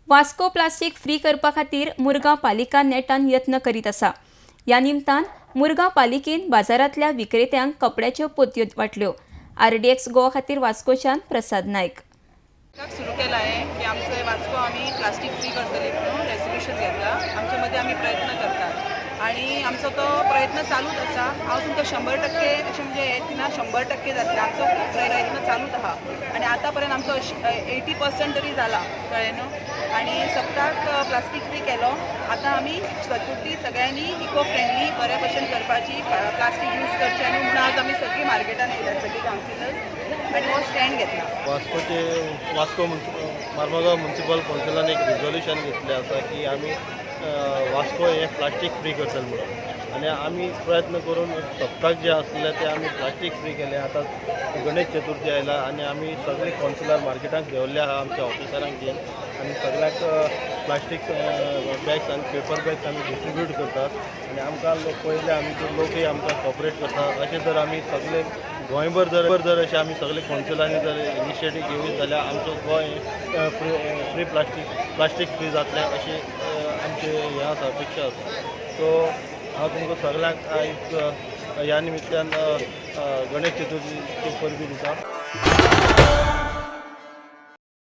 Vasco plastic free करपा खातीर मुरगांव पालिका नेटान यत्न करीत आसा. ह्या निमतान मुरगांव पालिकेन बाजारांतल्या विक्रेत्यांक कपड्याच्यो पोतयो वांटल्यो. आरडीएक्स गोवा खातीर वास्कोच्यान प्रसाद नायक. सुरू केला आहे की आमचे वास्को आमी प्लास्टीक फ्री करतले म्हणून रेजोल्युशन घेतला. आमच्या मध्ये आमी प्रयत्न करतात आणि आमचो तो प्रयत्न चालूच आसा. हांव तुमकां 100% अशें म्हणजे हें ना 100% जातलें, आमचो प्रयत्न चालूच आहा आनी आतां पर्यंत आमचो 80% तरी जाला, कळ्ळें न्हू. आनी सप्ताक प्लास्टीक फ्री केलो. आतां आमी चतुर्थी सगळ्यांनी इको फ्रेंडली बऱ्या भशेन करपाची, प्लास्टीक यूज करचें न्हू म्हणून आज आमी सगळीं मार्केटान येयल्यात, सगळीं कावन्सिलर्स, आनी हो स्टँड घेतला. वास्कोचे वास्को मार्मगांव म्युनिसिपल कावन्सिलान एक रिजोल्युशन घेतलें आसा की आमी वास्को हे प्लास्टीक फ्री करतले म्हणून, आनी आमी प्रयत्न करून सप्ताक जे आसले ते आमी प्लास्टीक फ्री केले. आतां गणेश चतुर्थी आयला आनी आमी सगळे कावन्सिलर मार्केटाक देंवल्ले आहा आमच्या ऑफिसरांक घेवन आनी सगळ्याक प्लास्टीक बॅग्स आनी पेपर बॅग्स आमी डिस्ट्रिब्यूट करतात आनी आमकां लोक पयले आमी लोकय आमकां कॉपरेट करतात. अशें जर आमी सगळे गोंयभर जर अशें आमी सगळे कावन्सिलांनी जर इनिशिएटीव घेवन जाल्यार आमचो गोंय फ्री प्लास्टीक फ्री जातलें अशें आमचें हें आसा, अपेक्षा आसा. सो हांव तुमकां सगळ्यांक आयज ह्या निमित्तान गणेश चतुर्थीची परबी दिता.